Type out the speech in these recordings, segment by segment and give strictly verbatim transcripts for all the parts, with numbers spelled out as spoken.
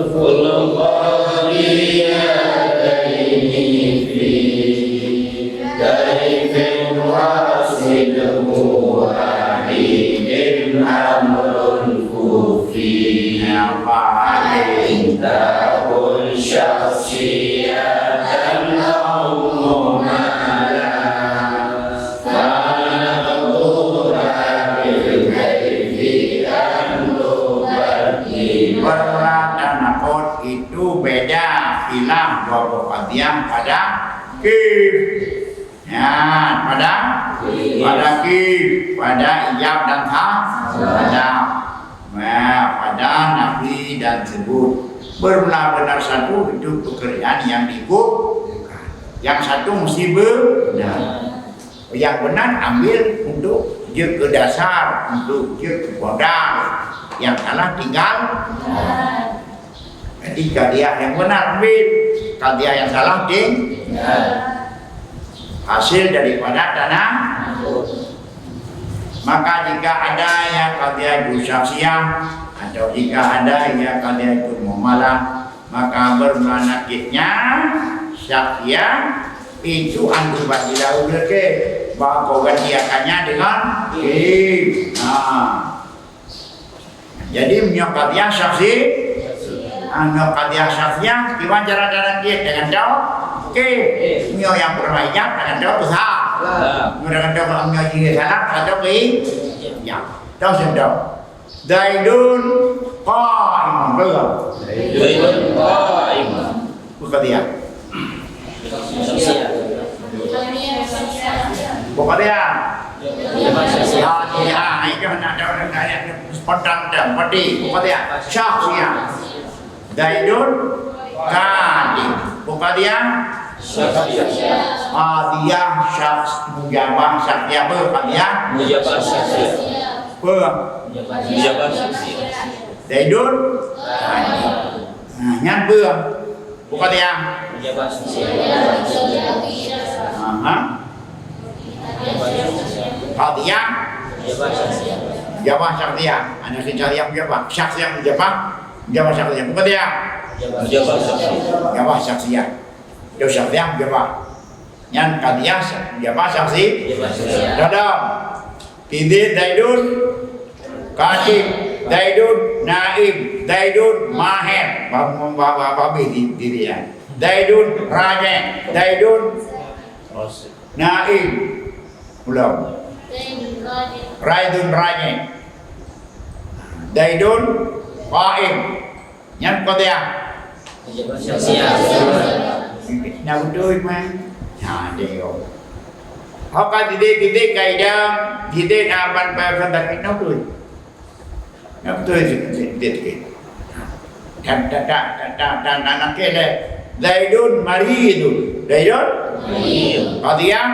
Qul qadiyataini fi kaifin wasil wahidin amrun khufi. Apa? Takun syakhsiyatan aw mumalah. Fa naqulu bil kaifi an tubaddi. Perbuatan tanaqud itu beda, khilaf dua boh qadiyah pada kaif. Ya, pada, pada kaif, pada ijab dan sa-, sadaf. Nah, pada nafi dan subut. Bermula benar satu itu pekerjaan yang dikukuhkan. Yang satu mesti benar. Yang benar ambil untuk jeuet keu dasar, untuk jeuet keu modal. Yang salah tinggal. Jadi, qadiyah yang benar ambil, qadiyah yang salah tinggal. Hasil daripada tanah. Maka jika ada yang qadiyah itu syakhsiyah atau jika ada yang qadiyah itu mumalah, maka bermakna kaifnya syakhsiyah itu antu bagi lahu lagi, maka gantiakannya dengan kaif. Nah. Jadi, meunyoe qadiyah syakhsi, ah, meunyoe qadiyah syakhsiyah, kiban cara tanakid dengan tau, oke. Meunyoe nyang peureulèe ijab dengan tau peusah. Meunyoe dengan tau, meunyoe jih salah, dengan tau kei. Ya. Tau seuntau. Zaidun qa'imun. Betul. Zaidun qa'imun. Bukan dia. Bukan dia. Ah, dia. Itu nak ada orang kaya. Spontan dan padi. Bukan dia. Syakhsiyah. Zaidun qadim. Bukan dia. Syakhsiyah. Qadiyah syakhs, mujabah syakhsiyah. Bukan dia. Mujabah syakhsiyah. Apa? Mujabah syakhsiyah. Zaidun qadim. Nah, nyan apa? Bukan dia. Aha. Qadiyah. Jawab syakhsiyah. Ana syakhsiyah mujabah. Syakhsiyah mujabah. Jawab syakhsiyah. Bukan dia. Jawab syakhsiyah. Jawab syakhsiyah. Jawab syakhsiyah mujabah. Nyan qadiyah mujabah syakhsi. Dalam. Titik Zaidun. Katib, Zaidun naib, Zaidun mahir. Ba-, ba-, ba-, ba-, habis di, di dia. Zaidun raji', Zaidun naib. Ulang. Zaidun raji'. Zaidun qaim. Nyan kopiah. Syakhsiyah. Nah, beutôi, man. Nah, tengok. Haka titik-titik kaidah, titik aban bahasan tapi nah beutôi. Nah, beutôi titik-titik. Dan, dan, dan, dan, dan, dan, dan, dan, dan, Zaidun maridun. Zaidun? Maridun. Qadiyah?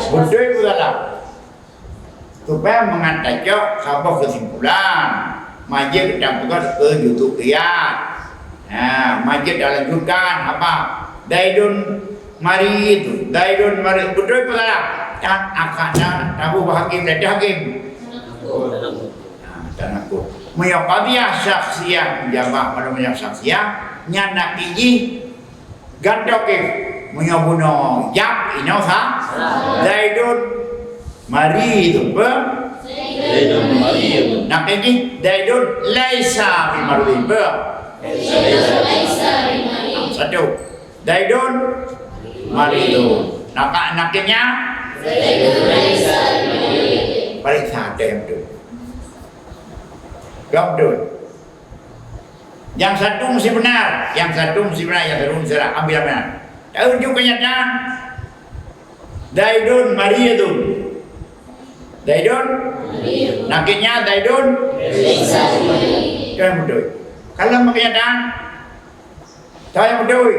Beutôi pula lah. Supaya mangat tacok saboh keusimpulan, majeuet tapeugah keu juduk qiyas. Ha, majeuet talanjutkan haba Zaidun marid, Zaidun marid. Beutôi peue salah? Tan akana tabu bak hakim, dan hakim. Ha, tanakut. Meunyoe qadiyah syakhsiyah, jamaah manusia syakhsiyah, nyan nak jih Gantoe kif, meunyoe bunoe jak, inoe sa, Zaidun maridun, peue? Zaidun maridun. Nak jih, Zaidun laisa bimaridin, peue? Zaidun laisa bimaridin. Satu. Zaidun maridun. Nak, nak jih nyan? Zaidun laisa bimaridin. Paréksa nyang beutôi. Nyang beutôi. Nyang satu mesti benar, nyang satu mesti benar, nyang satu mesti salah. Ambil benar. Taunjuk kenyataan. Zaidun maridun. Zaidun? Nakirnya Zaidun? Itu yang beutôi. Kalau kenyataan, tahu yang beutôi.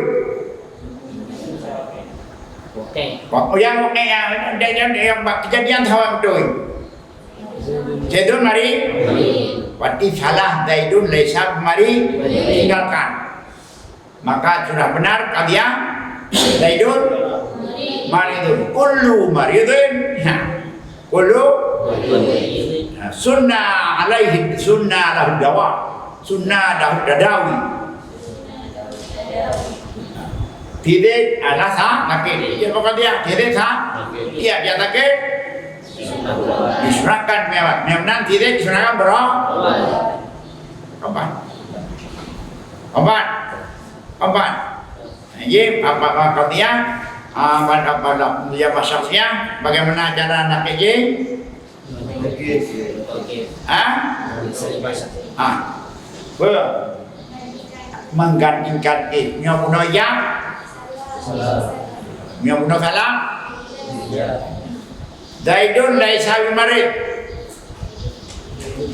Oke. Nyang oke, nyang, nyang, nyang, nyang bak kejadian tahu yang beutôi. Zaidun mari, berarti salah, Zaidun laisa mari, tinggalkan. Maka sudah benar qadiyah, Zaidun maridun. Kullu maridin. Nah, kullu, nah, sunna alaihi, sunna lahu dawa. Sunnah Daud Dadawi. Siddiq adalah sa-, sakit. Dia bukan dia, siddiq sa-, dia, dia sakit. Disunahkan mewat. Mewat nan siddiq disunahkan berapa? Empat. Empat. Empat. Jadi, apa, apa, apa dia? Ah, pada, pada dia masak siang, bagaimana cara nak kerja? Ha? Ha? Apa? Menggantikan, eh, nyoe bunoe ya? Nyoe bunoe salam? Zaidun laisa bi marid.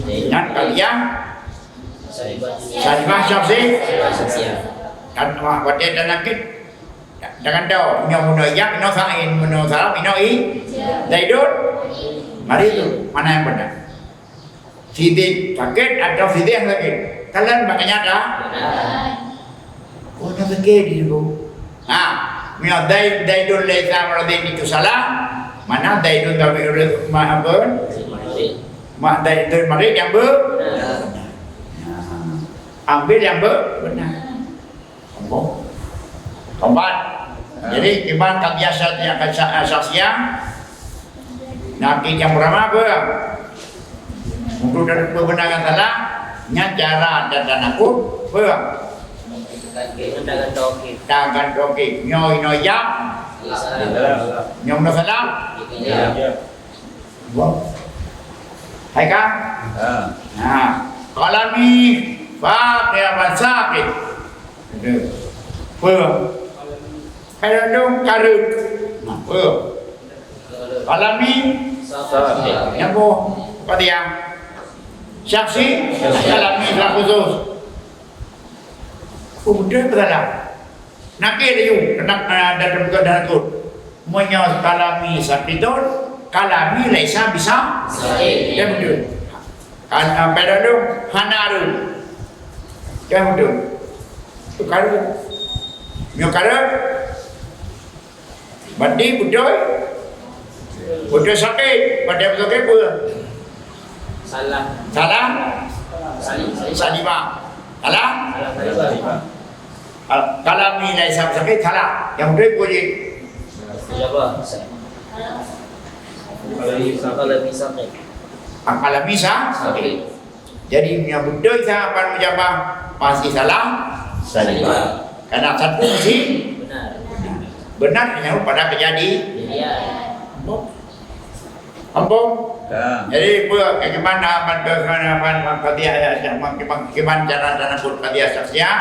Nyan kalian? Salimah Syafsi? Kan, wah, watèe dan nakit. Jangan tahu, nyoe bunoe ya, inoe sain, bunoe salam, inoe i. Zaidun? Mari tu, mana yang benar? Siddiq sakit atau Siddiq yang sakit? Kalian makanya dah? Oh, dah sakit di situ. Ha, mia Zaid, Zaidun laisa maridin itu salah. Mana Zaidun tapi ma apa? Ma Zaidun marid yang ber-, ambil yang ber-, benar. Sombong. Tobat. Jadi, iman ka biasa yang ka sa-, saksian. Nakit yang pertama apa? Untuk dari kebenaran salah, nyan cara dan, dan aku, apa? Tangan toke. Tangan toke. Nyoe, nyoe, ya. Nyoe, nyoe salah. Hai kan? Ha. Nah, qalami faqiran sakit. Itu. Apa? Kalau dong karut. Nah, apa? Qalami sakit. Nyambung. Apa dia? Saksi. Qalami salah khusus. Oh, betul apa salah? Nakir laju, kena, ah, dan terbuka dan takut. Meunyoe qalami sakitun, qalami laisa bisa. Sakit. Ya, betul. Kan, ah, pada tu, hana ada. Ya, betul. Tu karut. Nyoe karut. Berarti betul? Betul sakit. Berarti betul sakit apa? Salah. Salah? Salim. Salimah. Salah? Salah. Salah. Al-, qalami laisa sakit, salah. Yang betul apa je? Siapa? Qalami sakit. Qalami sa-, sakit. Jadi, yang betul sahabat mujabah pasti salah. Salimah. Karena satu mesti benar. Benar hanya pada kejadi-, kejadian. Ampun. Ya. Jadi, apa, bagaimana, apa, bagaimana, apa, apa, dia, ya, ya, bagaimana, bagaimana cara, cara pun pada saksian?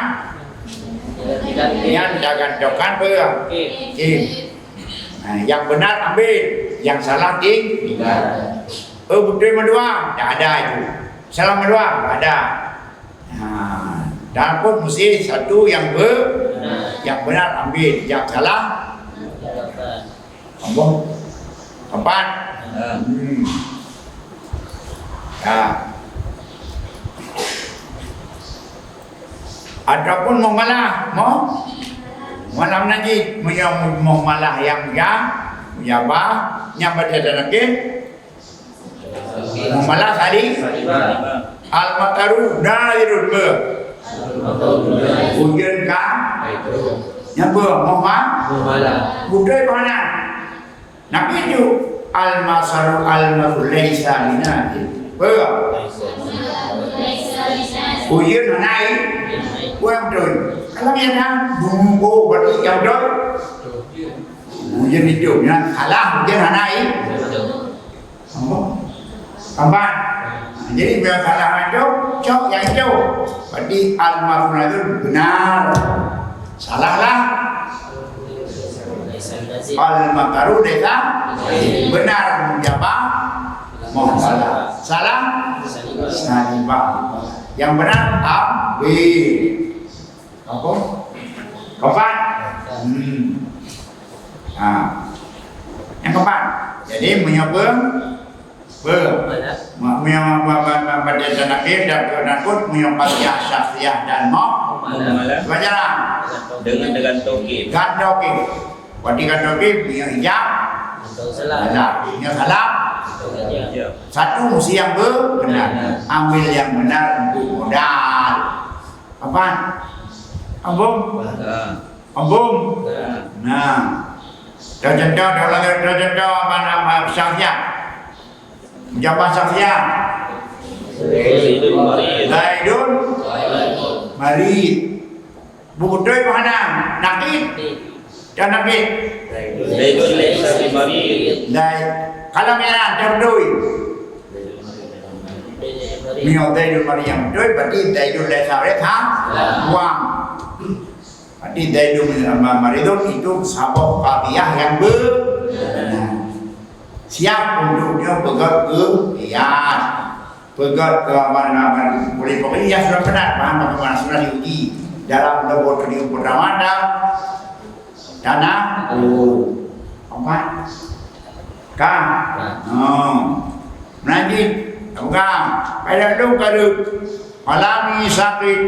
Yang jangan dokan apa? Oke. Oke. Nah, yang benar ambil, yang salah tinggal. Oh, betul madua, tak ada itu. Salah madua, tak ada. Nah, dan pun mesti satu yang be-, yang benar ambil, yang salah. Ambong. Empat. Hmm. Ya. Ataupun mau malah, mau malah najis, mau, mau malah yang ya, ya bah, yang baca dan lagi. Mumalah tadi. Al-mataru nadirun be. Ujeuen ka. Nyang be, muha-, mumalah. Beutôi meunan. Nabi ju al-masaru al-maru laisa binadir. Be. Ujeuen hana i. Kurang beutôi. Kalau nyang na, bungo berarti nyang beutôi. Ujeuen itu, nyang salah, ujeuen hana i. Nampak? Nampak? Jadi, bila salah itu, cok yang itu. Berarti al-maf'ul itu benar. Salahlah. Al-makaru desa benar menjawab. Mau salah. Salah? Salah. Yang benar, ambil. Apa? Keempat. Hmm. Ha. Yang keempat. Jadi, meunyoe pe-, pe-, me-, meunyoe pe-, pe-, pe-, pe-, dan akhir dan pe-, dan pun meunyoe Fatihah, Syafi'iyah dan Mu-, Mumalah. Baca. Dengan, dengan taukid. Dengan taukid. Berarti kata Nabi, meunyoe hijab, salah. Salah. Meunyoe salah, hijab. Satu mesti yang be-, benar. Benar. Ambil yang benar untuk modal. Apa? Ambung? Ambung? Nah. Dah contoh, dah ulang, dah contoh, apa nama, Syafi'ah? Jawab Syafi'ah. Zaidun marid. Zaidun marid. Beutôi meuhana? Nakid. Dan nakid. Zaidun laisa bimarid. Zaid. Kalau meuhana, dah beutôi. Miyueb Zaidun marid nyang beutôi, berarti Zaidun laisa marid, ha? Buang. Berarti Zaidun ma-, maridun itu saboh qadhiyah nyang be-, siap untuk dia peugöt keu qiyas. Peugöt keu aman-aman boleh, pokoknya ya sudah benar, paham bagaimana sudah diuji dalam laboratorium pertama dan tanah. Oh, empat. Ka? Ka. Hmm. Najib, bukan. Pada dong kada. Alami sakit.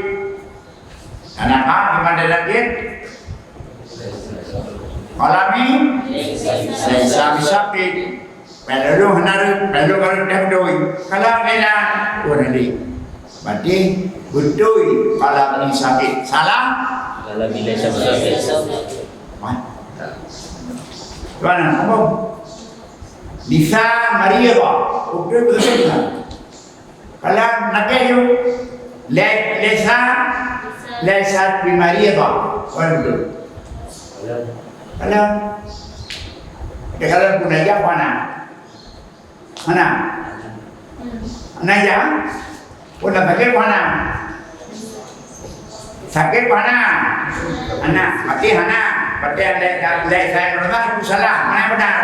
Tanah ka gimana lagi? Alami laisa bisakit. Perlu harus, perlu harus dah betul. Kalau beda, oh nanti. Berarti betul kalau ini sakit. Salah? Kalau bila sakit. Mat. Tuan, apa? Bisa maridah. Betul, betul. Kalau nakid tu, le-, laisa, laisa bimaridah. Betul. Kalau, ya, kalau pun aja mana? Mana? Mana ya? Pun dah sakit mana? Sakit mana? Hana. Berarti hana. Berarti ada, ada, ada saya menurut itu salah. Mana yang benar?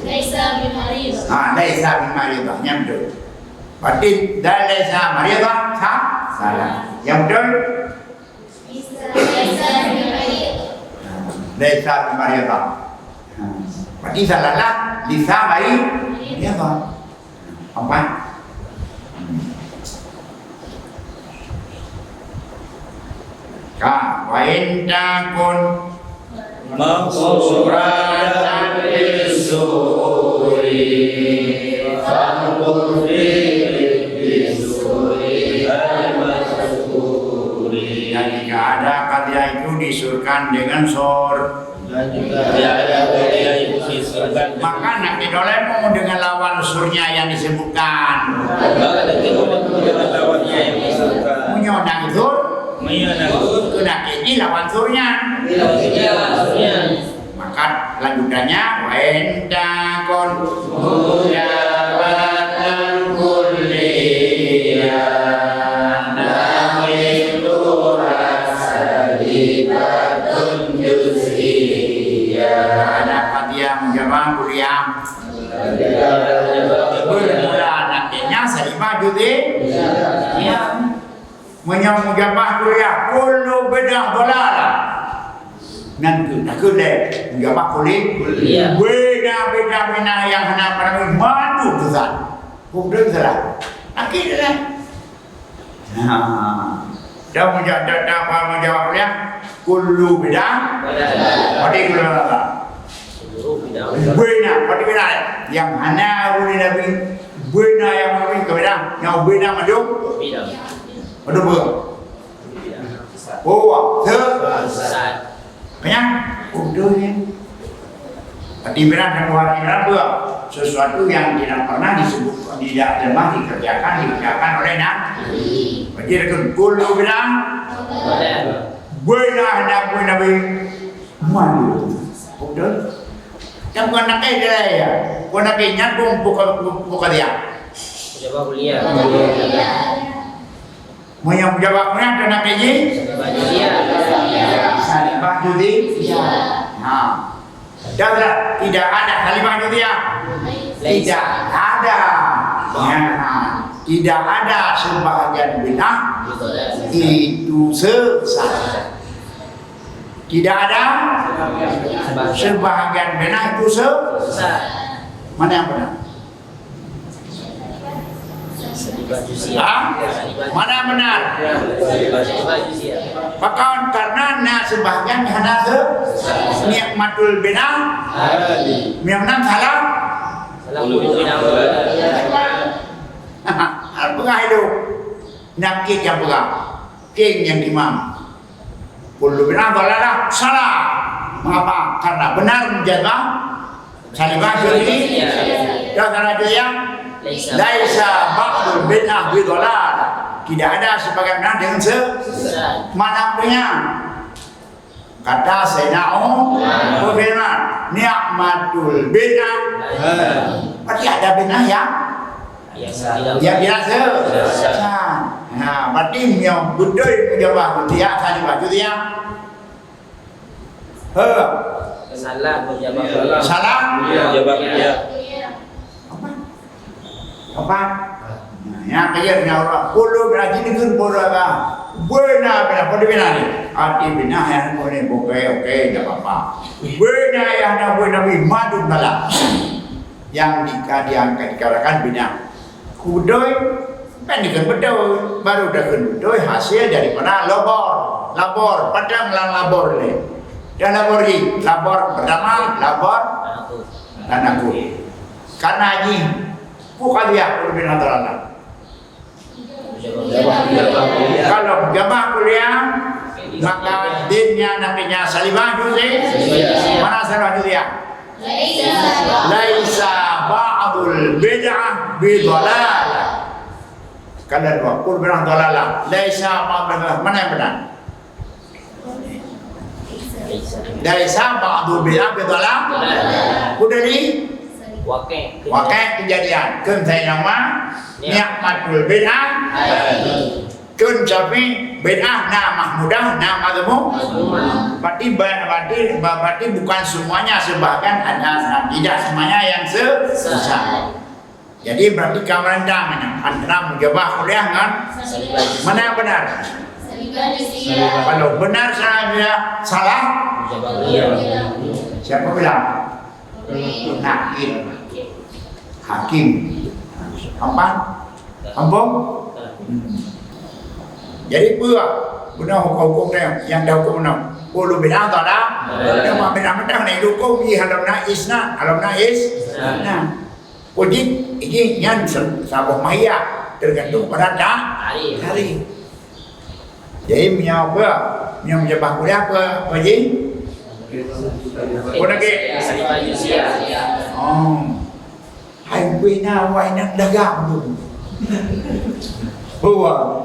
Laisa bimarid. Ah, laisa bimarid. Yang betul. Berarti dan laisa maridah, sa-, salah. Yang betul? Laisa bimaridah. Berarti salah lah. Laisa maridah. Apa? Ka, wa in takun maqsuratan fis suri, fanqul fi dhikri suri al mazkuri. Dan jika ada qadhiyah itu disurkan dengan sur. Dan jika ada qadhiyah itu disurkan. Maka nakid dolemu dengan lawan surnya yang disebutkan. Maka nakid dolemu dengan lawannya yang disebutkan. Meunyoe na sur, meunyoe na sur, keu nakid jih lawan surnya. Keu nakid jih lawan surnya. Maka lanjutannya, wa in takun mujawazatan kulliyah, naqiduha salibatun juz'iyah. Ada qadhiyah mujawazah kulliyah. Bermula nakidnya salibah juz'i-, ya. Meunyoe mujawazah kulliyah, kullu bid'ah dhalalah. Nyan keuh, na keuh lé mujawazah kulli-, kulliyah. Bid'ah, bid'ah, bid'ah nyang hana peunabi mandum sesat. Hukum salah. Akhé dah. Nah. Dah muja-, dah, dah apa mujawazah kulliyah? Kullu bid'ah. Berarti kullu bid'ah. Bid'ah, berarti bid'ah. Nyang hana ureueng Nabi, bid'ah nyang Nabi keu bid'ah. Nyang bid'ah mandum? Bid'ah. Mandum apa? Oh, se-, sesat. Banyak. Oh, betul ya. Tapi bid'ah dan buat bid'ah apa? Sesuatu yang tidak pernah disebut, tidak pernah dikerjakan, dikerjakan oleh Nabi. Berarti ada kullu bid'ah. Bid'ah dan Nabi. Malu. Betul? Dan bukan nak eh dia ya. Bukan nak eh nyambung bukan, bukan dia. Coba kuliah. Meunyoe mujawazah kulliyah dan nak eh ji? Salibah juz'i. Ha. Dah, dah. Tidak ada salibah juz'i. Tidak ada. Ya. Tidak ada sebahagian bid'ah itu sesat. Tidak ada sebahagian bid'ah itu se-, mana yang benar? Salibah juz'iyah. Ha? Mana yang benar? Salibah juz'iyah. Pakon karena na sebahagian hana se-, nikmatul bid'ah. Miam nan salah. Salah kullu bid'ah. Apa itu? Nakid nyang peugah, king nyang timang. Kullu bid'ah dhalalah, salah. Mengapa? Karena benar menjaga Salimah Syuuti. Dan salah dia, laisa ba'dul bid'ah bidhalalah. Tidak ada sebagian bid'ah dengan se-, mana punya. Kata Sayyidina Umar, berfirman, "Ni'matul bid'ah." Berarti ada bid'ah yang, yang biasa. Nah, berarti yang betul pejabat dia tadi baju dia. He. Salah pejabat. Salah. Pejabat dia. Apa? Apa? Nah, nyang kaya nyan ureueng puluh beurati deungon puluh agam. Beuna, beuna, puluh beuna ni. Arti beuna nyang boleh bukai, oke, tidak apa-apa. Beuna nyang na buet Nabi, madum bala. Yang dika-, diangkat dikatakan beuna. Beutôi, kan deungon beutôi. Baru deungon beutôi hasil daripada labor. Labor, padang lam labor ni. Dan labor ni, labor pertama, labor dan aku. Karena jih, bukan dia pemimpin atoran. Kalau jamaah kuliah, maka dinnya namanya Salimah Juzi. Mana Salimah Juzi ya? Laisa ba'dul bid'ah bidhalalah. Kalau dua puluh bid'ah dhalalah. Laisa ba'dul bid'ah. Mana yang benar? Laisa ba'dul bid'ah bidhalalah. Udah ni? Wakil. Wakil kejadian. Kan saya nama? Ya. Ni'matul bid'ah. Hai. Kun Syafi'i, bid'ah na mahmudah, na mazmum. Mazmumah. Berarti, berarti, berarti bukan semuanya, sebahagian ada, tidak semuanya yang se-, sesat. Jadi berarti ka meurandang nyan antara mujabah kuliah ngon mana yang benar? Kalau benar salah, salah. Siapa bilang? Nakid. Hakim. Ampang? Ampang? Hmm. Jadi peue beuna huköm-huköm nyan nyang tahuköm bunoe? Kullu bid'ah dhalalah. Nyang bid'ah-bid'ah na huköm jih alam na isna, alam na is. Nah. Uji, ini nyan se-, saboh maya tergantung pada ta-, tarikh. Jadi, meunyoe apa? Meunyoe mujabah kuliah apa, Pak Haji? Apa lagi? Oh. Hai, bina wai nak dagang tu. Buah.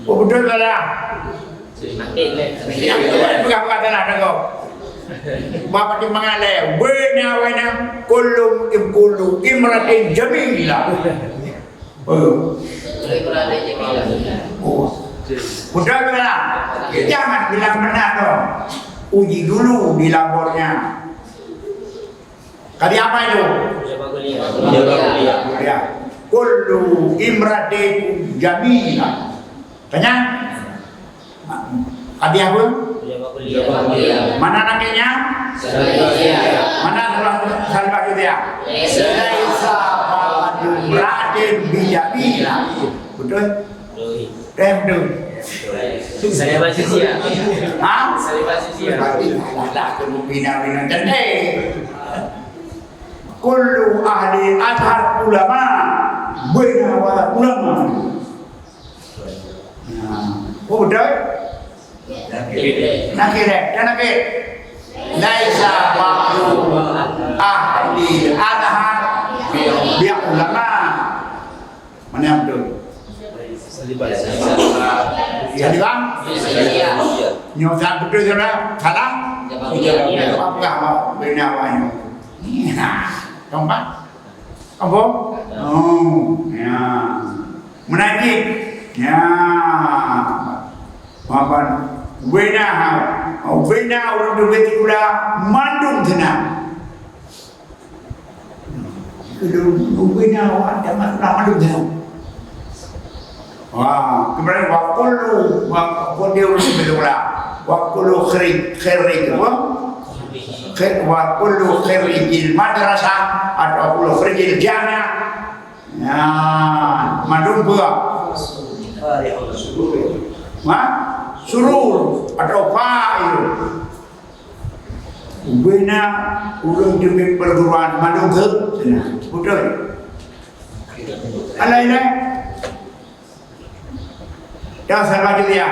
Oh, betul tak lah? Pegang-pegang tanah, dagang. Bapak di mangalai, bina wai nak kullu im-, kullu imratin jamilah. Oh. Oh. Udah lah. Jangan bilang benar dong. Uji dulu di labornya. Kadi apa itu? Pejabat kuliah. Ya. Kullu imratin jamilah. Tanya? Hadiah pun? Mana nakidnya? Mana salah, salah dia? Laisa ba'du imra'atin bijamilah. Betul? Betul. Betul. Saya baca siap. Ha? Saya baca siap. Berarti salah dah kena bina-bina cantik. Kullu ahli Azhar ulama. Benar ulama. Nah, oh, betul? Nakid. Nakid, eh? Dan nakid. Laisa ba'du ahli Azhar bi ulama. Mana yang betul? Salah, Bang? Nyoe salah betul, salah? Salah? Apa peugah mau bina wahyu? Nah, nampak? Apa? Oh, ya. Meunajik. Ya. Apa? Bina, ha. Oh, bina ureueng teubiet sikula mandum seunang. Keudu bina awak jaman mandum seunang. Wah, kemudian wa kullu, wa kullu ureueng sikula. Wa kullu khiri-, khirij, apa? Khir-, wa kullu khirijil madrasah atau kullu khirijil jamiah. Nah, mandum peue? Ha? Surur atau fa'il. Ubena ureueng teubiet perguruan mandum keu, nah, betul. Alai-alai. Dah salah dia.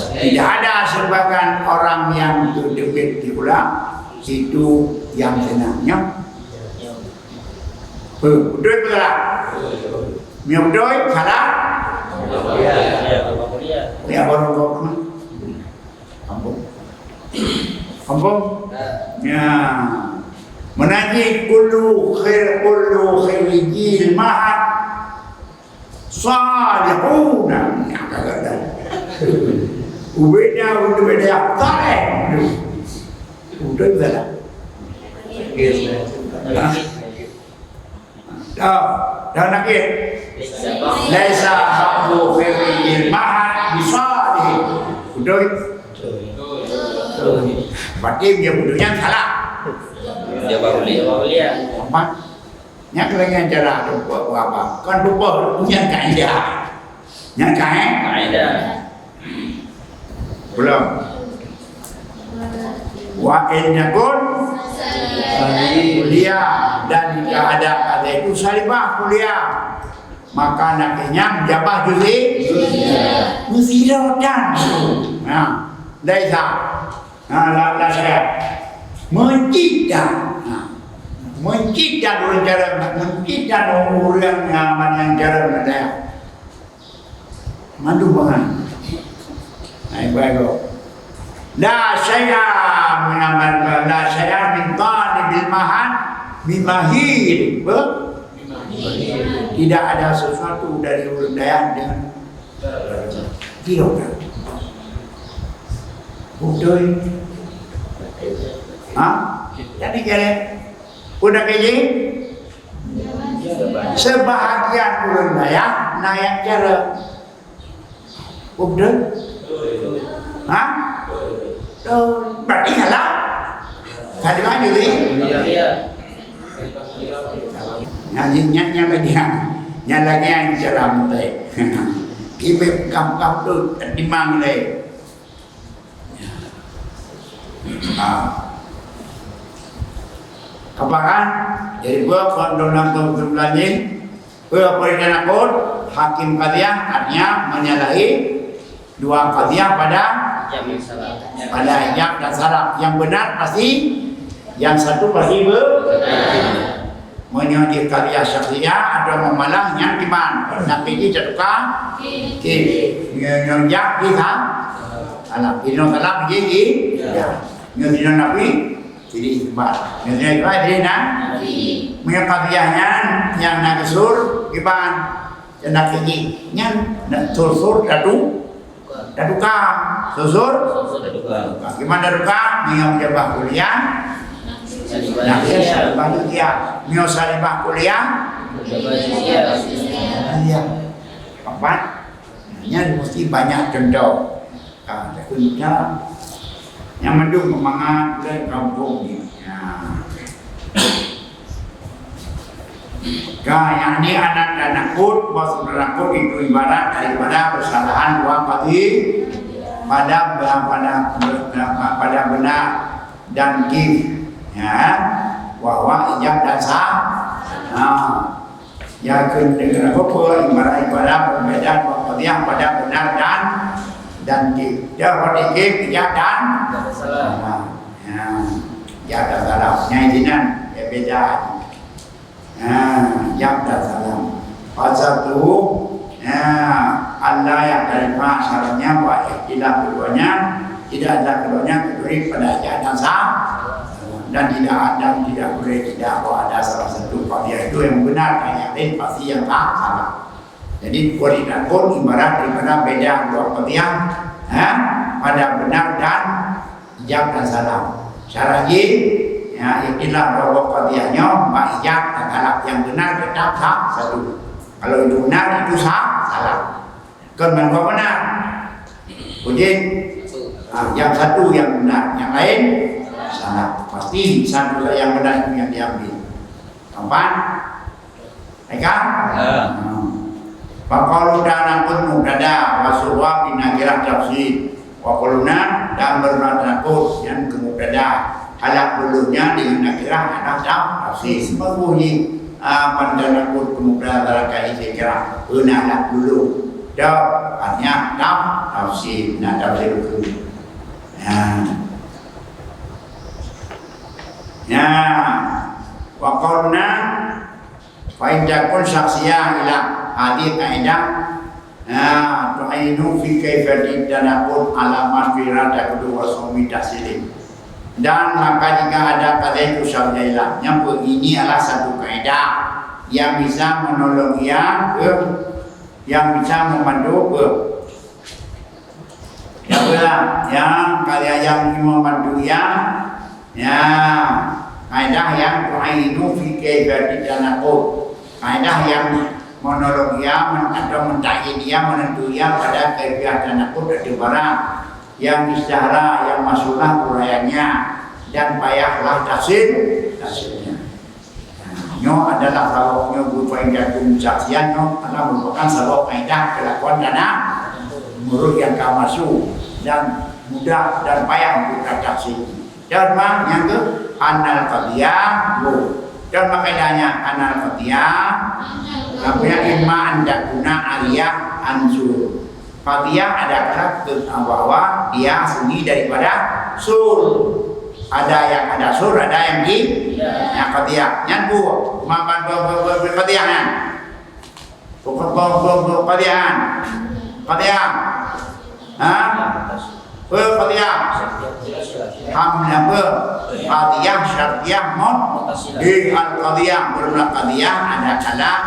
Tidak ada sebagian orang yang teubiet di ulang itu yang senangnya. Beutôi peusalah. Meunyoe beutôi, salah. Ya, baru kau pernah. Ampun. Ampun. Ya. Meunan jih kullu khair, kullu kharijil ma'had salihuna. Ya, kagak ada. Ubeda, ubeda, saleh. Udah, udah dah. Hah? Dah, dah nakir. Laisa haqqu kharijil ma'had bisalih. Betul? Berarti dia betul nyan salah. Dia baru lihat. Amat. Nyan keulengan cara tu buat, buat apa? Kan buat nyan kaedah. Nyan kae-, kaedah. Belum. Wa in yakun kulliyah, dan jika ada pada itu salibah kulliyah, maka nakirnya jabah juzi. Meusidroe dan. Nah, laisa. Nah, la, la saya. Meucit dan. Nah. Meucit dan ureueng cara, meucit dan ureueng nyang mana cara. Mandum bangai. Hai, baik, kok. La syai'a min amal, la syai'a min talibil ma'had bimahir. Apa? Tidak ada sesuatu dari ureueng dayah dengan kilogram. Betul? Ha? Jadi, kira. Peue na keujih? Seubahagian ureueng dayah na nyang cara. Beutôi? Ha? Beutôi. Berarti salah. Salah juga. Nyan, nyan, nyan lagèe nyan. Nyan lagèe nyan cara meutai. Ibet kam-kam tu timang lé. Nah. Kapakan, jadi buat kon dalam kesimpulan ini, peue peurintah nakot, hakim qadhiyah, artinya menyalahi dua qadhiyah pada, pada ijab dan salab. Yang benar pasti, yang satu pasti be-, Meunyoe di qadhiyah syafi'iyah ada meumalah nyang kiban, tapi jih teuka kif. Meunyoe jak jih sa-, salah. Meunyoe salah jih, jih, ya. Meunyoe nafi, jadi isbat. Meunyoe isbat, jadi na-, meunyoe qadhiyah nyan nyang na geusur kiban, nyang na jih nyan na sur-sur tadu. Tatukang, susur. Susur tatukang. Gimana tatukang? Meunyoe meujabah kuliah, nah, ya, salibah kuliah. Meunyoe salibah kuliah, kuliah. Empat. Nyan mesti banyak contoh. Ka, takheun kita nyang mandum peumangat lé kampung ni. Ya. Ka, yakni anak dan nakut, bahwa sebenarnya nakut itu ibarat daripada kesalahan dua kali pada, pada, pada, pada benar dan kif, ya, bahwa ijab dan sah. Nah, ya, keu-, dengan apa pun ibarat, ibarat perbedaan dua kali pada benar dan, dan kif. Ya, pada kif, ijab dan salah. Nah, ya, ijab dan salah. Nah, ini nan, ya, beda. Nah, ijab dan salam. Pasal tu, nah, Allah yang terima syaratnya buat ikhtilaf keduanya, tidak ada keduanya kecuali pada ijab dan sa-, dan tidak ada, tidak boleh tidak bahwa ada salah satu qadhiyah itu yang benar dan yang lain pasti yang sa-, salah. Jadi, kualitas pun ibarat daripada beda dua qadhiyah, ha, pada benar dan ijab dan salam. Syarat jih, ya, ikhtilaf dua boh qadhiyah nyoe, bak ijab dan salam nyang benar tetap sa-, satu. Kalau itu benar, itu sa-, salah. Kon mandua benar. Udin, ha, yang satu yang benar, yang lain salah. Pasti satu yang benar itu yang diambil. Empat. Baik kan? Ya. Hmm. Faqalu ta'ala pun mubtada wa suwa bin nakirah tafsir. Wa qulna dan bermakna takut yang ke mubtada. Halak dulunya dengan nakirah ada taf-, tafsir. Seperti bunyi. Ah, ban tanakut peumuda barangkali saya kira pernah lah dulu. Dah, hanya tam, tafsir, na tafsir buku. Ya. Ya. Wa qauluna, fa in takun syakhsiyah ila hadhihi qaidah, ah, tu'inu fi kaifiyati tanakut ala ma syuhira taqdu wa sumi tahsilin. Dan maka jika ada kata itu syabdailah, nyang peuini adalah satu kaedah yang bisa menolong ia ke, yang bisa membantu ke. Ya, betul. Yang kalian yang membantu ia, ya, kaedah yang tu'inu fi kaifiyati tanakut. Kaedah yang menolong ia men-, atau mentakin ia, menentu ia pada kaifiah tanakut atau barang yang istihara, yang masyhurlah uraiannya dan payahlah tahsil, tahsilnya. Nah, nyoe adalah sabab nyoe beupeuingat saksian nyoe adalah merupakan sabab kaedah kelakuan tanah menurut yang ka masuk dan mudah dan payah untuk tatahsil. Dan mah nyang ke anal qadiyah, bu. Dan makanya anal qadiyah, artinya imma an takuna ariyah ansur. Qadiyah adalah bahwa dia sunyi daripada sur. Ada yang ada sur, ada yang di, ya, qadiyah. Nyan bu, makan bu, bu, bu, bu, qadiyah nyan. Bu, bu, bu, bu, bu, qadiyah nyan. Qadiyah. Ha? Bu, qadiyah. Ham nyan bu. Qadiyah, syartiyah, mut. Di al-qadiyah, bermula qadiyah, ada kalah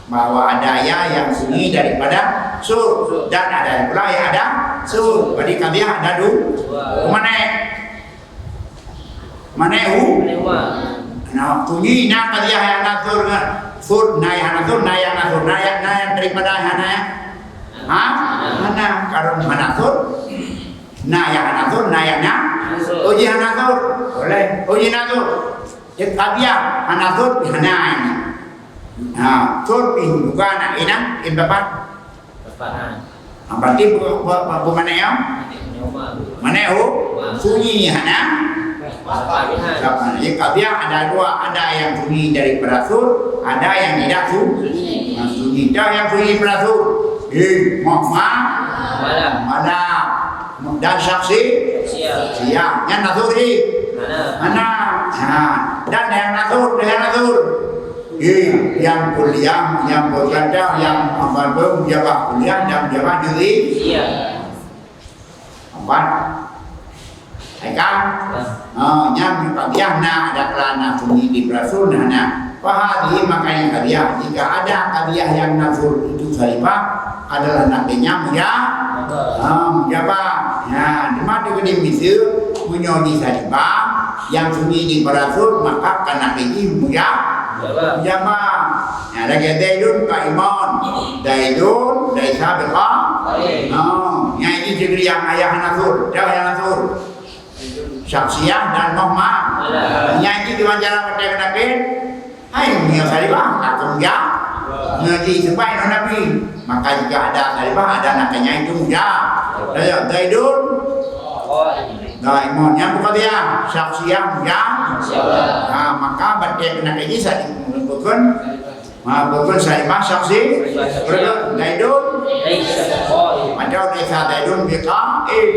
bahwa ada ya yang sunyi daripada sur dan ada pula yang ada sur. Jadi qadiyah ada du-, dua. Mana? Mana hu? Mana huma? Nah, sunyi na qadiyah yang ada sur, na sur, na yang ada sur, na yang ada sur, na yang, na yang daripada hana. Ha? Hana, karena hana sur. Na yang hana sur, na yang na. Uji hana sur. Boleh. Uji na sur. Jadi qadiyah hana sur, hana ini. Ha, sur pih juga na inang, in bapak. Bapak, ha. Ha, berarti bu-, bu-, bu-, bu mana ya? Mana hu? Sunyi hana. Bapak, ha. Siapa? Jadi qadiyah ada dua, ada yang sunyi daripada sur, ada yang tidak su-, ha, sunyi. Dah yang sunyi daripada sur. Eh, mah, mah. Malam. Malam. Dan saksi? Siang. Siang. Nyan na sur hi? Hana. Hana. Ha. Dan yang na sur, yang na sur. Ye, nyang kuliah, nyang beukata, nyang apa tu, mujabah kuliah dan mujabah diri. Iya. Empat. Hai kan? Nah. Ha, nyang meuqadiyah na ada kelana sunyi di rasul na na. Fahadhi makanya qadiyah. Jika ada qadiyah yang nafur itu salibah, adalah nafinya muja-, ha, mujabah. Ya, cuma tu kena misal, meunyoe di salibah, yang sunyi di rasul, maka kana fiji muja-, mujabah. Ya, lagi Zaidun qaimun. Zaidun laisa biqa-, ha, yang ini ciri yang ayah nafur, dah ayah nafur. Syakhsiyah dan muhma-, nyang jih di wawancara watèe keunabe, hai, meunyoe salibah, takheun ya. Meunyoe jih seubab ngon Nabi, maka jika ada salibah, ada nakeuh nyang itu ya. Daya, Zaidun, Zaidun. Nyang bukan dia, syakhsiyah, ya. Ha, maka batèe keunabe jih sa-, bukan, ha, bukan salibah, syakhsi, bukan Zaidun. Ada desa Zaidun, biqa'im.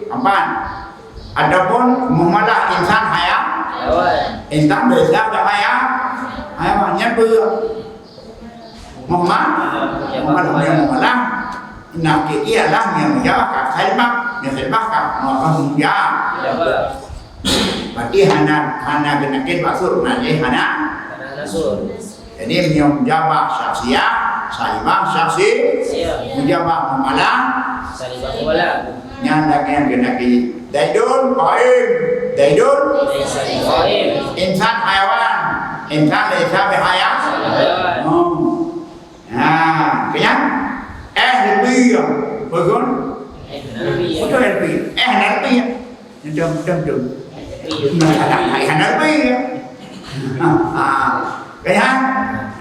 Aman. Ataupun muhmalah insan haya-, insan biasa dah haya-, hayawan. Nyan peue? Muhma-, muhmalah, muhmalah. Nah, keu ialah nyang mujawab ka kalimat, nyang kalimat ka muhmalah. Berarti hana, hana geunaken maksud, nah, jadi hana. Jadi, meunyoe mujabah syakhsiyah, salibah syakhsi, mujabah muhmalah, nyan lagèe nyang geunakan Zaidun qaim, Zaidun insan hayawan, insan laisa bihaya-, hmm. Nah, kenyang? Eh, lebih, ya. Betul? Betul, lebih. Eh, lebih, ya. Dum, dum, dum. Nah, hai hana leubeh. Ha, ha. Kaya?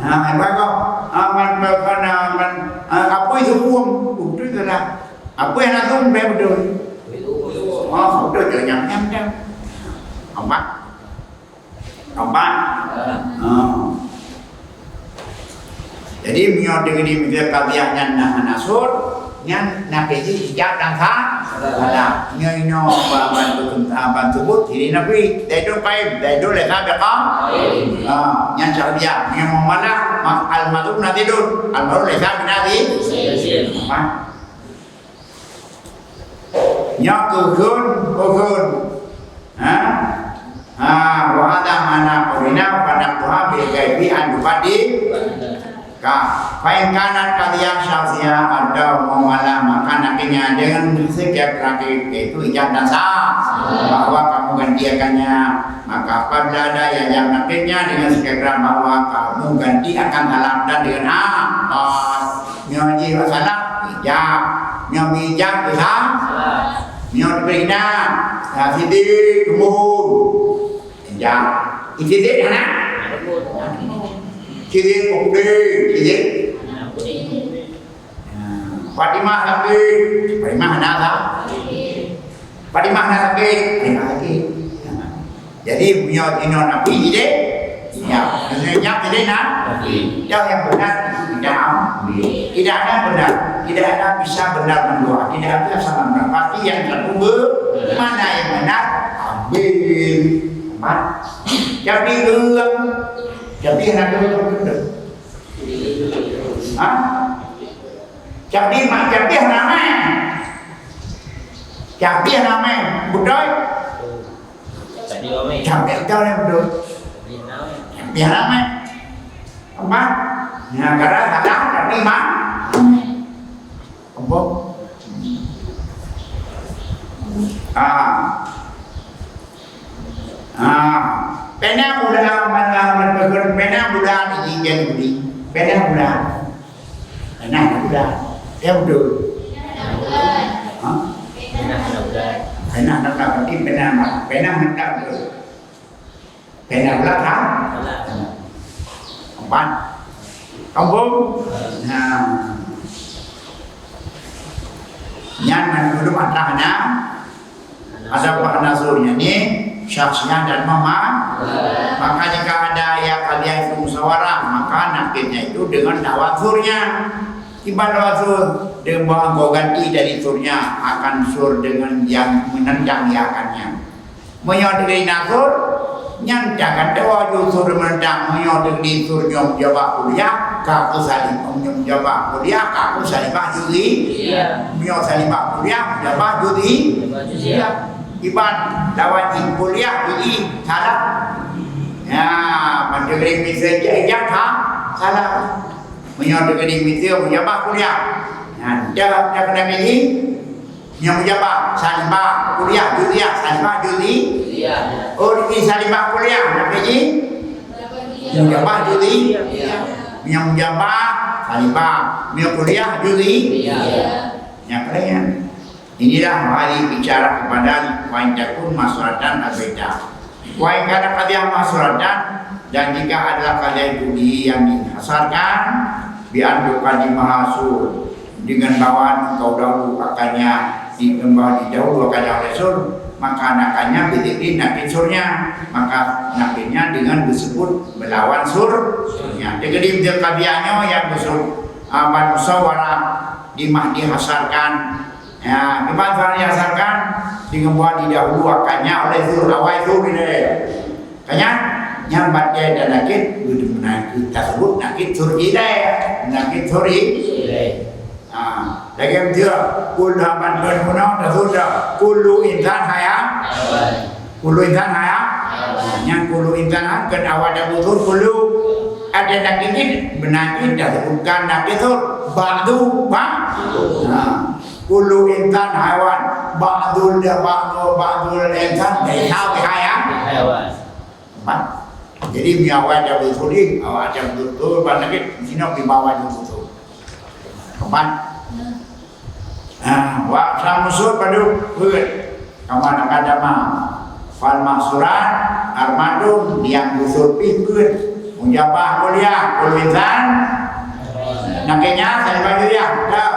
Ha, hai bagoe. Ha, man, man, man, man, ha, apui seupung. Betul ke tak? Apui hana seupung, betul. Oh, betul je, nyam, nyam, nyam. Nampak? Nampak? Ha. Jadi, meunyoe teungoh di meja qadhiyah nyan na hana sot, nyan na pih jih ijab dan sa-, salah. Nyoe inoe ban, ban, ban sebut, jadi nabi, Zaidun qaim, Zaidun laisa biqaim. Ha, nyan syartiyah. Nyoe muamalah, ma-, al-madhkur nazidun, al-madhkur laisa binazid. Ha. Nyoe keuhun, keuhun. Ha? Ha, wa hadza ma'na qurina, fa naqduha bil ghaibi an tufaddi. Ka, fa in kanat qadhiyah syakhsiyah atau muamalah, maka nakdnya dengan sikap lagi, yaitu ijab dan sa-, bahwa kamu ganti akannya, maka apabila ada yang jawab nakdnya dengan sikap bahwa kamu ganti akan salam dan dengan ha, ha, nyoe jih salam, ijab, nyoe ijab, sa-, nyoe diberi na, ya, sidik, kebun. Ijab. Sidik hana? Sidik, kebun, sidik. Nah, Fatimah sakit, Fatimah hana sa-, Fatimah hana sakit, Fatimah sakit. Jadi, meunyoe inoe nabi jideh, ya, meunyoe nyak jideh na, ya, yang benar itu tidak ambil. Tidak ada benar, tidak ada bisa benar mendua, tidak ada salah benar. Pasti yang satu be-, mana yang benar, ambil. Mat. Jadi, geulang. Jadi, hana geulang. Ha? Jadi, mak, jadi hana main. Jadi hana main. Betul? Jadi ramai. Jadi betul, ya, betul. Jadi ramai. Jadi ramai. Apa? Ya, gara salah, tapi mak. Apa? Ah. Ah. Pena muda, mana, mana, pena muda di Indian budi. Pena muda. Pena muda. Ya, betul. Ha? Pena muda. Pena muda, berarti pena, pena muda, betul. Pena belakang. Empat. Kampung. Nah. Nyan mandum atra hana. Ada bahana surnya ni, syakhsiyah dan mama. Maka jika ada ya kalian itu musyawarah, maka nakdnya itu dengan dakwah surnya. Ibarat sur, dengan bahwa engkau ganti dari surnya, akan sur dengan yang menendang iakannya. Meunyoe teungoh na sur, nyan jangan tawoe ju sur meunendang. Meunyoe teungoh sur nyoe mujabah kuliah, ka keu salim-, nyoe mujabah kuliah, ka keu salimah juri. Iya. Meunyoe salimah kuliah, mujabah juri. Mujabah juri. Iya. Iban lawan jih kuliah, juri, salah. Ya, meunyoe teungoh miseue ijab, ha, salah. Meunyoe teungoh miseue mujabah kuliah. Nyan, dah, dah kena milih. Nyang mujabah, salimah, kuliah, juriah, salimah, juri. Iya. Oh, di salimah kuliah, nak pergi? Mujabah, juri. Iya. Nyang mujabah, salimah. Nyang kuliah, juri. Iya. Nyang kalian. Inilah mari bicara kepada wa in takun maslahatan abaita. Wa in kana qadhiyah maslahatan, dan jika adalah qadhiyah itu di-, yang dihasarkan, bi an tuqaddimaha sur, dengan bahwa engkau dahulu akannya di-, bahwa didahulu akannya oleh sur, maka akan nakdnya bidzikri nakid surnya, maka nakidnya dengan disebut melawan sur, surnya. Jadi, qadhiyah nyoe nyang disebut, ah, ban musyawarah di mah dihasarkan, ya, kiban suara dihasilkan, dengan buah didahulu akannya oleh sur, awai sur ilée. Kanya, nyang batée dan nakid, beudeuh nakid, tasebut nakid sur ilée. Nakid sur ilée. Ha, lagée meuteu, kul haban ban bunoe, tasebut dah, kullu insan haya. Kullu insan haya. Nyang kullu insan han, kan awai dah beusur, kullu. Ada nakid, beunakid, tasebutkan nakid sur. Ba'du, ba-, ha. Kullu insan haiwan, ba'dul, ba'du, ba'dul insan laisa bihaiwan. Haiwan. Empat. Jadi, mi awak ada beuturi, awak ada beuturi, ban lagi, di sini di bawah di beuturi. Empat. Nah, wa samusur padu, peuet. Kama taqaddama. Fal mahsurat armadun nyang gusur pih peuet. Mujabah kuliah, kul insan. Nakenya salimah juriah. Dah.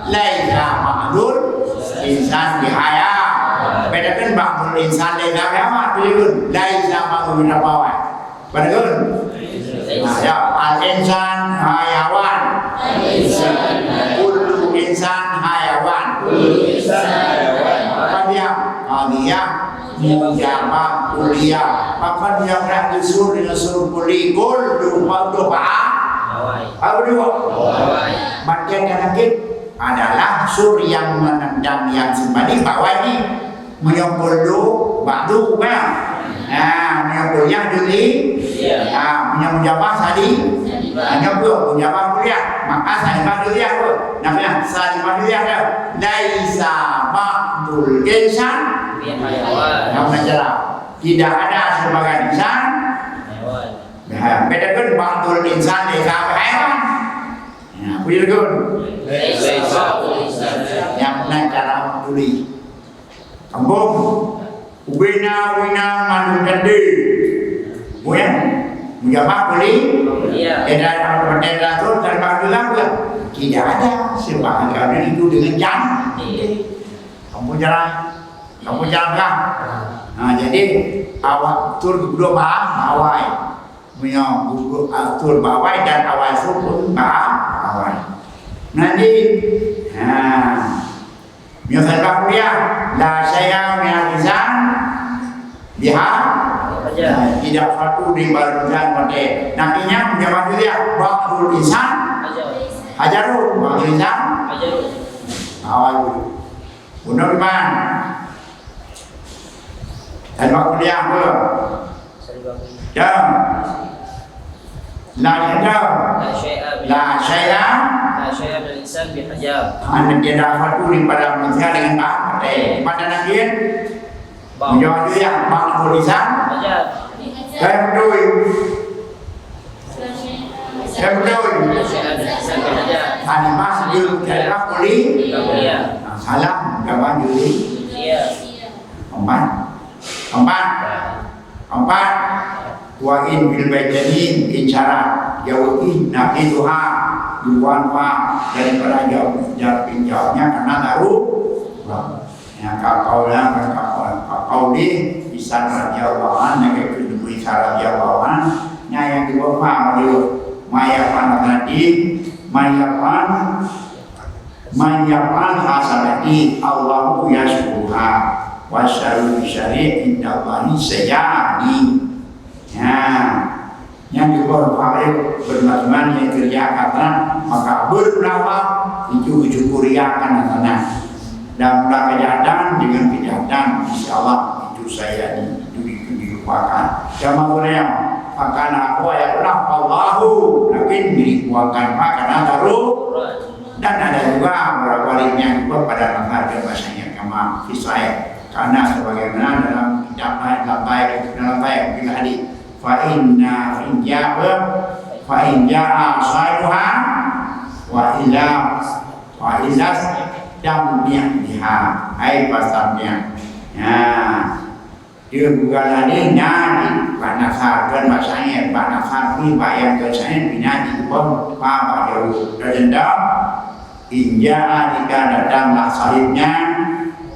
Laisa ma'dul insan bihaya. Bedakan ma'dul insan laisa bihaya. Laisa ma'dul bihaya. Bedakan. Nah, ya, al insan hayawan. Mujabah kuliah. Pakon nyang na geusur deungon sur kuliah? Kul, dua, dua, ba? Awai. Apa dua? Awai. Bagian yang sakit adalah sur yang menendang yang sembali bawah ni. Meunyoe kul, ba'du, kan? Ha, meunyoe kuliah, juli. Iya. Ha, meunyoe mujabah, sali. Sali. Ha, nyoe pun mujabah kuliah. Maka salimah kuliah pun. Namanya salimah kuliah dah. Laisa ba'dul insan. Iya, iya. Nah, cara. Tidak ada sebagian insan. Hewan. Nah, bedakan ba'dul insan laisa haiwan. Nah, apa bedakan? Laisa ba'dul insan. Nyang na cara tulis. Kampung. Ubena, ubena, mandum tadi. Bukan? Mujabah kuliah. Iya. Tidak ada, tidak ada, tidak ada. Tidak ada. Sebab itu dengan jan. Iya. Kampung jalan. Kampung jalan lah. Ha, jadi, awak tur gubernur bah, bawai. Meunyoe gubernur, ah, tur bawai dan awai sur pun bah, bawai. Nanti, ha, meunyoe salimah kuliah, la syai'a minal insan biha, tidak satu di badan mati. Nantinya, meunyoe kuliah, ba'dul insan hajarun, ba'dul insan awai dulu. Bunoe iman. Dan bak kuliah pun. Ya. La syai'a. La syai'a min, la syai'a. La syai'a minal insan bihajar. Hana tiada satu daripada manusia dengan tak pakai. Pada nabi. Bau. Menjawab dia, ba'dul insan. Hajar. Saya betul. Saya betul. Tadi mas dia ucapkan boleh. Iya. Nah, salah, jangan boleh. Iya. Empat. Empat. Empat. Wa in fil baitani in syarat. Jawab in naqiduha. Bukan fa daripada jawab, jawab, jawabnya karena taruh. Nyang ka qaul, nyang ka qaul, ka qaul di Isa radhiyallahu anhu, nyang ka keuneuk Isa radhiyallahu anhu, nyang, nyang geupeugah laju, "Man yaf'al hasanati, man yaf'al, man yaf'al hasanati, Allahu yashkuruha, wa syarru syari indallahi sajani." Nah, Nyang geuboh rupa rayeuk, beureumat-rumat nyang keureuja ka trang, maka beureumat itu geusyukuri akan hasanah. Dan mula kejahatan dengan kejahatan, insya Allah itu saya di, itu di, itu dilupakan. Sama guna yang akan aku ayat Allah, Allahu, lakin dilupakan, maka nadaru. Dan ada juga beberapa yang pada menghargai bahasanya kama kisah. Karena sebagaimana dalam kitab lain, dalam baik, dalam baik, mungkin hadis. Fa inna in ja'a, fa in ja'a sahibuha, wa illa, wa illa stamti' biha. Hai fastamti'. Ya. Dia bukan lagi na di bak nasar, kan bahasanya bak nasar ni, bak yang ke saya, bina di depan, pa, bak jauh. Dan dendam, In ja'a jika datanglah sahibnya,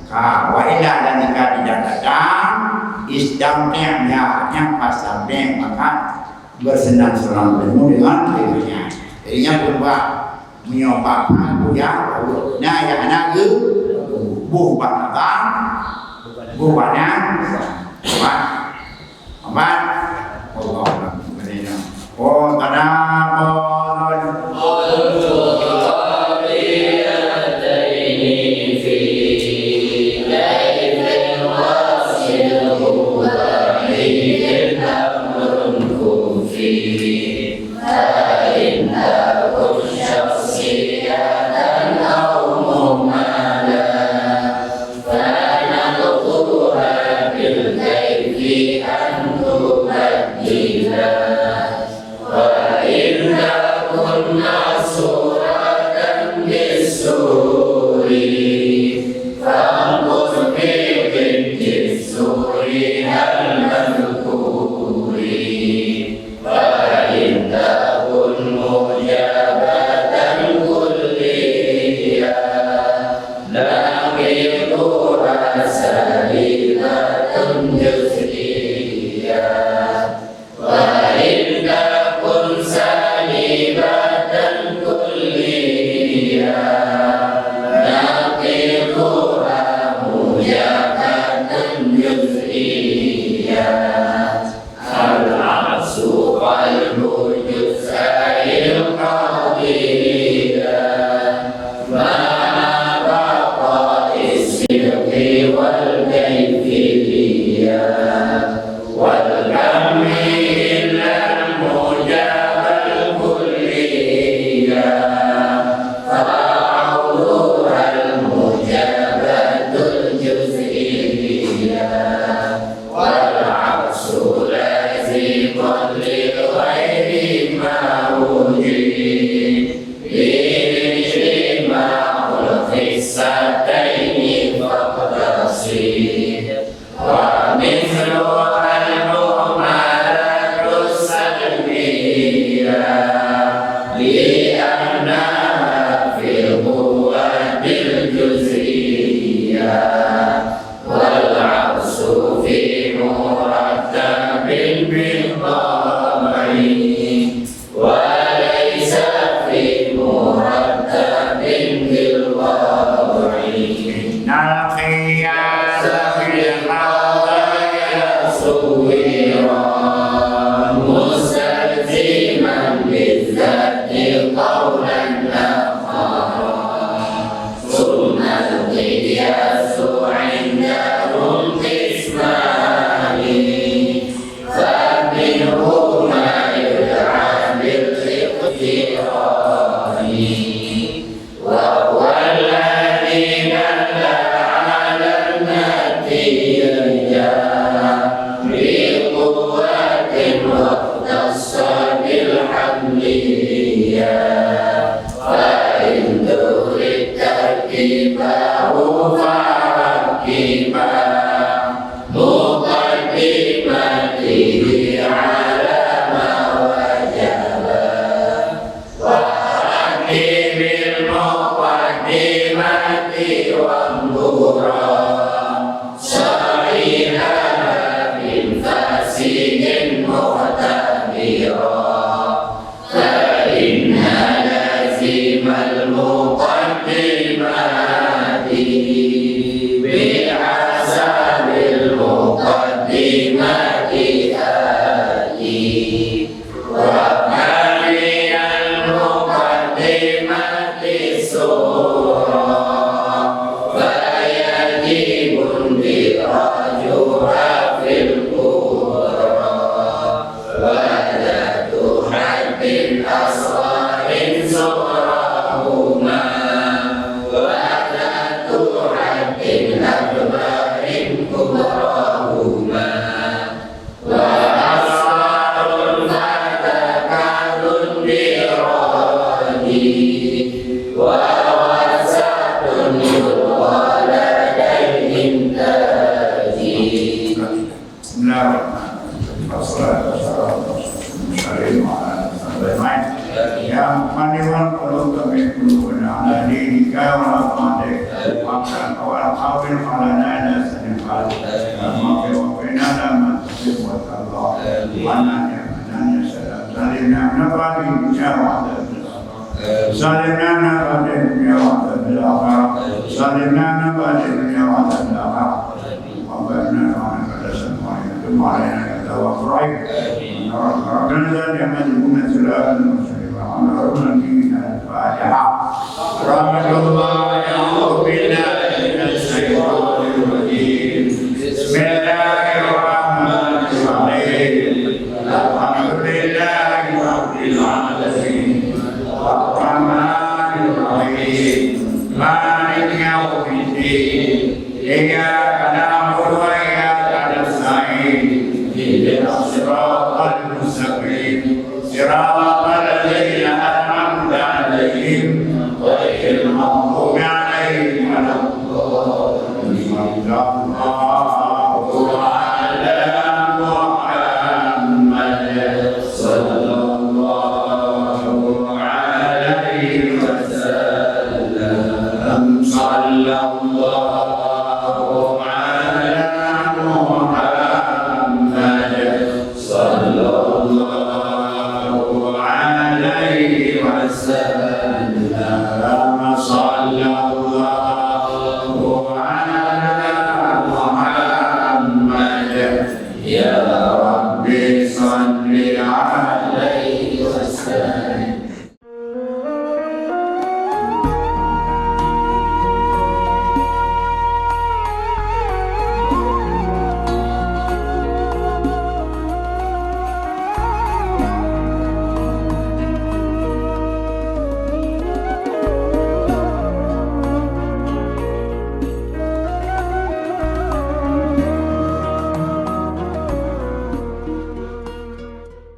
ka, wa illa dan jika tidak datang, istamti' biha, nyang fastamti', maka bersenang-senang kamu dengan kelimanya. Jadi, nyang keudua, meunyoe bak aku ya, na ya na geu, buh bak abang, buh bak na, buh bak Amat. Allah. Oh, tada. فنقضها بالكيف أن تبدلا وإن مع بقاء الصدق والكيفية، ولم يجد الموجب الكلية، فعونها الموجبة الجزئية. والعكس لازم لغير ما وجد، باجتماع الخصتين فاقتصر، ومثلها المهملة السلبية، لأنها في القوة الجزئية. والعكس في مرتب بالطبع، وليس في مرتب بالوضع. إن القياس في القضايا صورا مستلزما بالذات قولا آخر. ثم القياس عندهم قسمان، فمنه ما يدعى بالاقتران، وهو الذي دل على النتيجة بقوة واختص بالحملية. فإن ترد تركيبه فركب مقدمته على ما وجب، وركب المقدمة وانظرا صحيحها من فاسد مختبرا. فإن لازم المقدمات بحسب المقدمات آتي، وبين المقدمات الصغرى، فيجب اندراجها في الكبرى. وذات حد أصغر صغراهما، وذات حد أكبر كبراهما، وأصغر فتكاد انفرادي، ووسط يلقى لدى الإنتاج. بسم الله الرحمن الرحيم. والصلاة والسلام على أشرف المرسلين وعلى آله وصحبه أجمعين. يا مقلب القلوب ثبت قلوبنا على دينك ولا تضل قلوبنا. وحول قلوبنا إلى سن القلب. اللهم وفقنا لما تحب وترضى. وعنا نعمة يا سلام. سلمنا من بعد الدنيا وعذاب الآخرة. سلمنا من بعد الدنيا وعذاب الآخرة. سلمنا من بعد الدنيا وعذاب الآخرة. ربنا إنك أنت السميع العليم، وتب علينا يا تواب الرحيم. ربنا لا تحملنا إلا ما حملت على غيرنا. الفاتحة. رحمة الله، أعوذ بالله من الشيطان الرجيم. بسم الله الرحمن الرحيم. الحمد لله رب العالمين. الرحمن الرحيم. مالك يوم الدين. إياك نعبد وإياك نستعين. اهدنا الصراط المستقيم. صراط الذين أنعمت عليهم غير المغضوب عليهم ولا الضالين. صلى الله على محمد. صلى الله عليه وسلم. صلى الله على محمد. صلى الله عليه وسلم.